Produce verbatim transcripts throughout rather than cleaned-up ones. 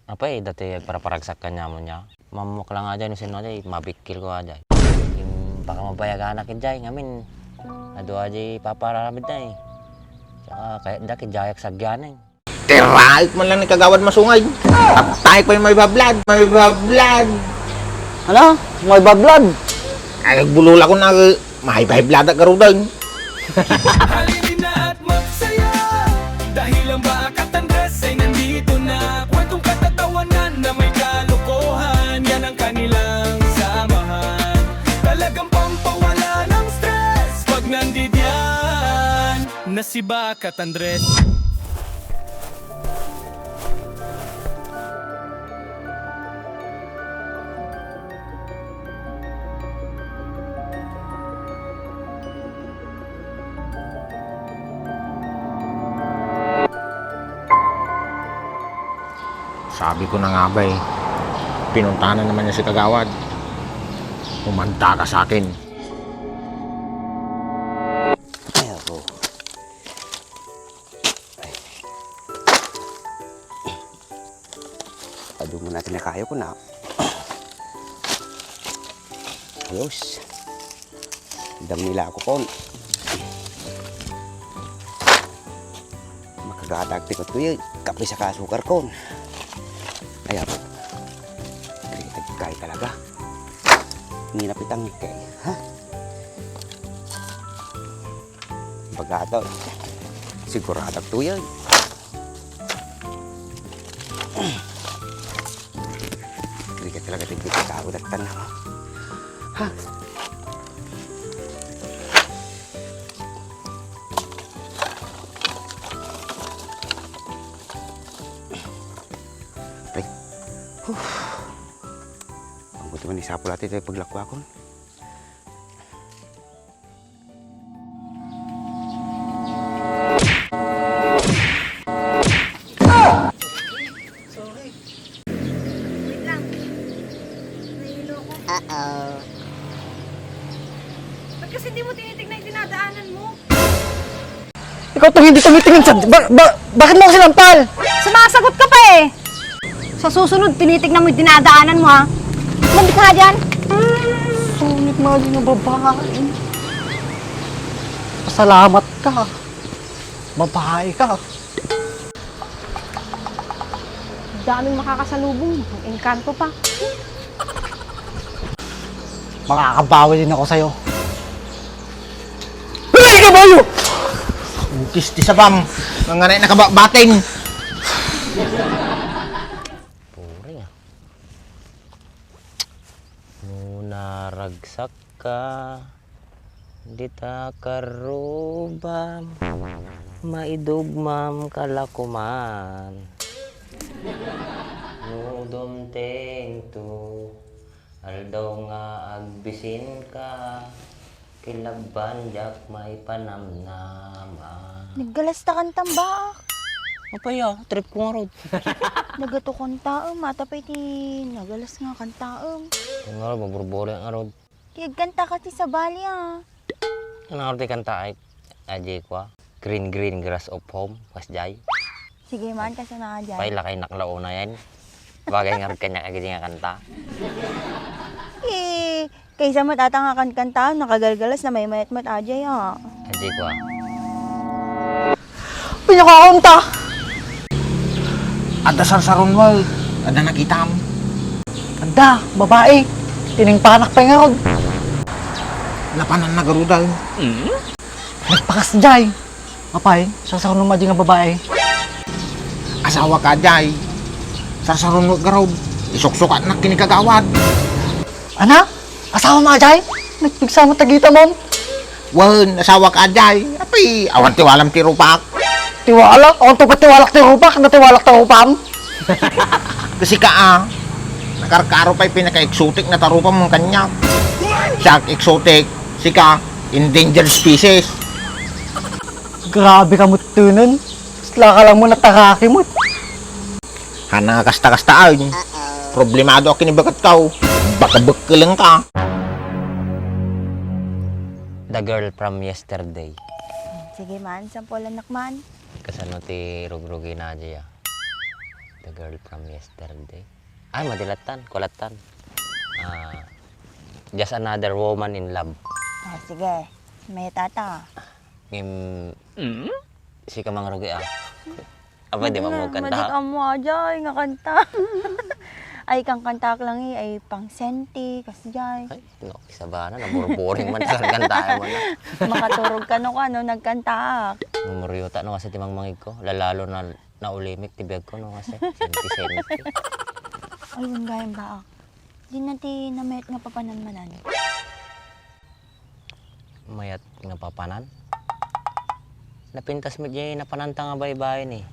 Apay, dati agparaparagsak kaniamon ya. Mammok lang ajay no sino ajay, mabikkil ko ajay. Im, baka mabayaganak ijay, ngamin, adu ajay papaaramid na eh. Tsaka, kaya da, kijayak sagyanan. Tiraik man lang ni Kagawad Masungay. Patay ko yung may bablad, may bablad. Ano? May bablad? Ay, nagbulol ako na, may bablad at garudang. Halina at magsaya, dahil ang Bakat Andres ay nandito na. Kwentong katatawanan na may kalokohan, yan ang kanilang samahan. Talagang pampawala ng stress pag nandidiyan na si Bakat Andres. Sabi ko na nga ba eh, pinuntahan na naman niya si Kagawad. Humanda ka sa akin. Ay, ako. Ay. Adu mo natin na kayo ko na. Ayos. Damnila ako kon. Makagatag ti kutuyo. Kape sa kasukar kon. Ay, ako. Kaya talaga. Ninapitang kay, ha? Pagkataon, sigurado to yan. Hindi ka talaga tigil sa tao, datang na. Ha? Pre. Huh. Ang buti man isapul ati tayo paglakwakon. Sorry. Wait lang. Nahilo ko. Uh-oh. Ba't kasi di mo tinitignan yung dinadaanan mo? Ikaw tong hindi tumitingin sa, ba, ba, bakit mo ako sinampal? Sumasagot ka pa eh. Sa susunod, tinitignan mo yung dinadaanan mo, ha? Mandi ka nga dyan. Sungit nga din ang babae. Pasalamat ka. Babae ka. Daming makakasalubong. Ang engkanto pa. Makakabawi din ako sa'yo. Ay, kabayo! Ukis ti sabam. Nanganay na kababatin. Boring, ah. No naragsak ka, dita karubam, maidugmam kalakuman. No dumteng to aldaw nga agbisin ka, kilabban diak maipanamnama. Naggalas ta kantam baak. Apay a, trip ko ngarud. Nagato kantaem, mata pay ti nagalas nga kantaem. Ngarud, maburburi ngarud. Ti agkanta ka ti sabali a. Ano nga ti kanta ay, ajay ko a? Green, green grass of home, kasjay. Sige man, kasano nga jay? Pay, lakay nak launa yan. Bagay nga rin kanya kagidi nga kanta. Eh, kaysa met ata nga kankanta, nakagalgalas na may mayat met ajay a. Ajay ko a. Pinakaunta! Adda sarsaron mo, adda nakitam. Adda, babae. Tiningpanak pay ngarud. Napanan na garudan. Nagpakas jay. Apay, sarsaron mo nga babae. Asawa ka jay. Sarsaron mo garud. Isuksukat na kinikagawad. Ana? Asawa mo jay? Nagpigsa mo tagita mo? Wen, asawa ka jay. Apay, awan tiwalam ti rupak. Tiwala? Awan to patiwalak ti rupak, natiwalak ti rupam. Kasi ka, ah, nakarkaro pa'y pinaka-exotic na tarupa mong kanya. Siya, exotic, sika, endangered species. Grabe ka mo tunan. Sla ka lang mo nataraki mo. Hana nga kasta-kasta ay. Problemado akin ibagat ka, oh. Baka bekkeleng ka. The girl from yesterday. Sige man, sampulan nak man. Kasano ti rugrugi na, Jay, ah? The girl from yesterday. Ay, madi lattan, kulattan. Ah, just another woman in love. Ah, sige. May tata. Ngem, sika mangrugi, ah. Apay, di mo kanta? Madik ammo, ajay, nga kanta. Ay, kang kantaak lang, eh, ay pang senti, kasjay. Ay, no, isabana, naburburing man, tagan kantaak mo na. Makaturog ka, no, kano, nagkantaak. Mumuriota, no, kasi ti mangmangig ko, lalalo na naulimik ti biag ko, no, kasi senti-senti. Ay, wen gayam baak. Di na ti namayat nga papanan manan. Mayat nga papanan? Napintas met jay napananta nga baybay ni.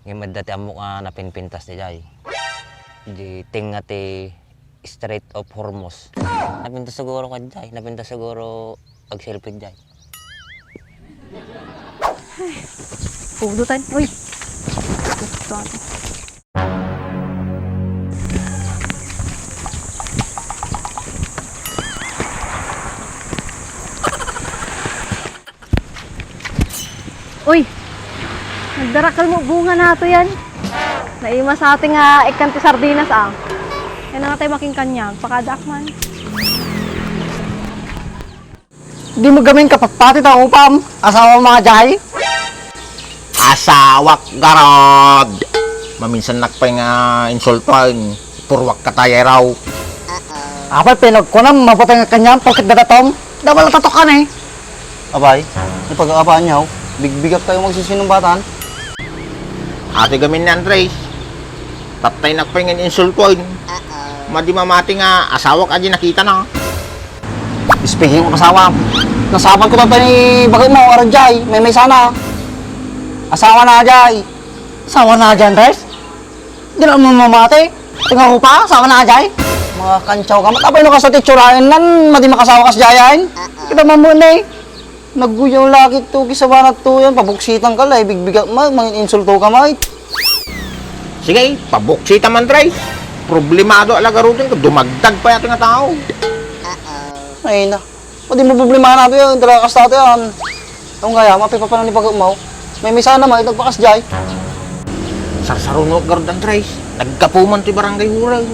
Ngem adda ti ammok nga napinpintas ti jay. Di tengnga ti Strait of Hormuz. Napintas siguro ka jay. Napintas siguro agselfie jay. Pudutan. Uy. Uy! Nagdarakkel mo bunga nato yan. Naima sa atin nga ikkan ti sardinas, ah. Yan nga tayo making kanyag. Pakadaak man. Di mo gamin kapatpati ta upam. Asawa mo jay? Asawak garod. Maminsan nakpay nga insultuan. Purwak ka tayo raw. Apay, pinagkunam, mapatay nga kanyang pagkat dadatom. Dabal na tatukan eh. Abay, ipag-aabaan niya, oh. Bigbigak tayo magsisinumbatan. Ate gamin ni Andres. Tattay nakpay nga insultuan. Madi mamati nga asawak adi nakita na. Speaking of asawa, nasapan ko tattay ni bagay mo, Arjay, may may sana. Asawa na, Jay. Asawa na, Jay, Andres? Di na mo mamati. Tinga ko pa, asawa na, Jay. Mga kantsaw ka, matapay no ka sa titsurayan nan, madi makasawa kas Jayan. Kita mo mo ni. Nagguyaw lagi to, kisabanat to yan. Pabuksitan ka, lay, bigbigak, ma-, mangin insulto ka, may. Sige, pabuksita man, Dre. Problemado, ala, garuten ko. Dumagdag pa yata nga tao. Ay na. Pwede mo problema na to yan. Tara, kasta to yan. Ang kaya, mapipapanan ni pag-umaw. May misa na, may nagpakas jay. Sarsaruno, garud, Andres. Naggapuman ti barangay Huray.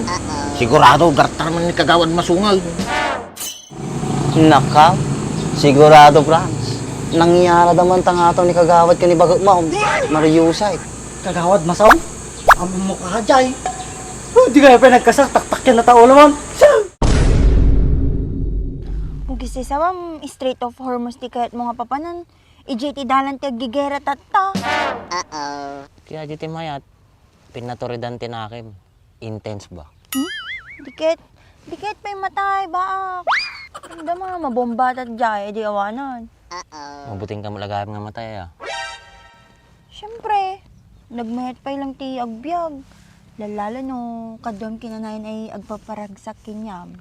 Sigurado, gartar man ni Kagawad Masungay. Naka, sigurado, Franz. Nangyara da man tangato ni Kagawad ken ni Bagak Maong. Mariusay. Kagawad Masaw? Ammo ka jay. Oh, di kaya pa nagkasak, taktak yan na tao naman. Ugis isawam, Strait of Hormuz ti kayat mo nga papanan. Ijay ti dalan ti aggigera tatta. Kaya di ti mayat, pinaturidan ti nakim. Intense ba? Hmm? Diket, diket pay matay, baak. Dama, mabomba ta jay, di awanan. Mabuting ka mo lagayam nga matay, ah. Siyempre, nagmayat pay lang ti agbiag. Lalalo no, kaduam kinanayon ay agpaparagsak kaniam.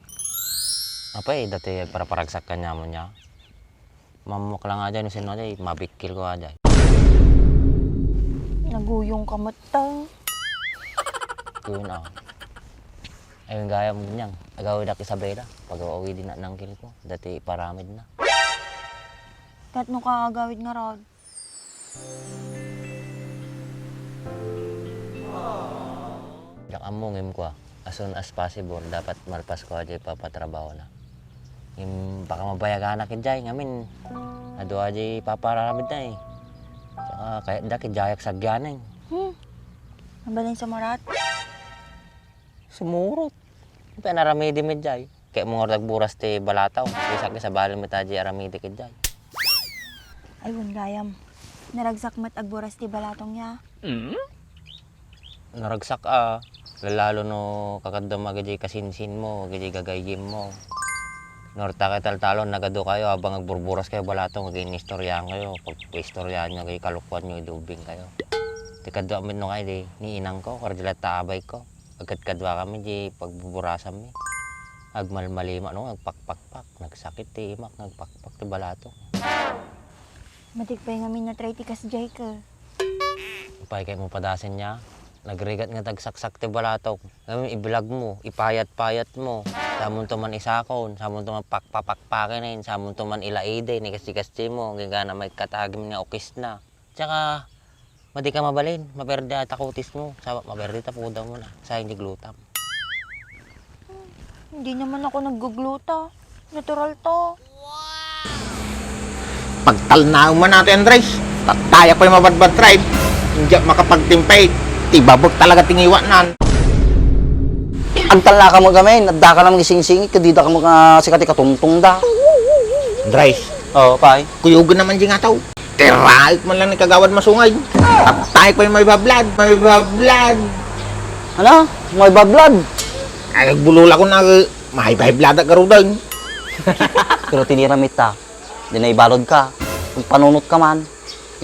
Apay, dati agpaparagsak kaniam niya? Mammuak lang ajay, no sino ajay, mabikkil ko ajay. Naguyong ka met ta. Yun, ah. Ayun, gayam niyan. Agawidak Isabela. Pag-awawidi na nangkil ko. Dati paramid na. Ket no ka agawid ngarud? Diak ammo ngem kua, as soon as possible, dapat malpas ko ajay papatrabahona. Ngem baka mabayaganak idiay ngamin, adu ajay paparamidna, eh. Saka kayatda idiayak sagyanen. Hmm. Mabalin sumurat? Sumurot. Pay aramidem idiay. Kayatmo ngarud agburas ti balataw. Isak isabali met ajay aramidek idiay. Ay, wen gayam. Naragsak met agburas ti balatong ya. Naragsak a, lalalo no kakaduam idiay kasinsinmo, idiay gagayyemmo. No, rta kayo taltalon, nagadu kayo, abang agburburas kayo balatong, inistoryahan kayo, pag-istoryahan nyo, idiay kalokuan nyo, idi ubbing kayo. Ti kaduam met no kay di, ni inang ko, kadi latta abay ko. Agkadkadua kami di pagbuburasanmi. Agmalmalima no, agpakpakpak. Nagsakit ti imak, nagpakpak ti balatok. Matik pay ngamin natry ti kasjay ka. Pay kay mo padasen niya. Nagrigat nga tagsaksak ti balatok. Ngamin iblagmo, ipayat-payatmo. Samonto man isakon, samonto man pakpapakpaken, samonto man ilaide, ni kasti-kastimo, agingga na may katagim nga ukisna. Tsaka, Madi ka mabalin, maperde ta kutis mo. Sa maperde ta pudam mo na. Sa hindi glutam. Hindi naman ako naggugluta. Natural to. Pagtalnaw man natin, Andres. Tattaya ko'y mabadbad tribe. Hindi makapagtimpay. Tibabag talaga tingiwanan. Agtalna ka mo gamin, adda ka lang isingsingit, kadida ka mo ka sikati katungtong da. Andres. Oh, pay. Kuyugan naman di nga tao. Tiraik man lang ni Kagawad Masungay. Tattay ko yung may bablad. May bablad. Ano? May bablad? Ay, nagbulula ko na, may bablad at garudan. Pero tiniram ita. Di na ibalod ka. Kung panunot ka man,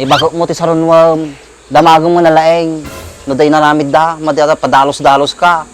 ibago mo ti sarunwam. Damagen mo na laeng. No day naramid da, madi ata padalos-dalos ka.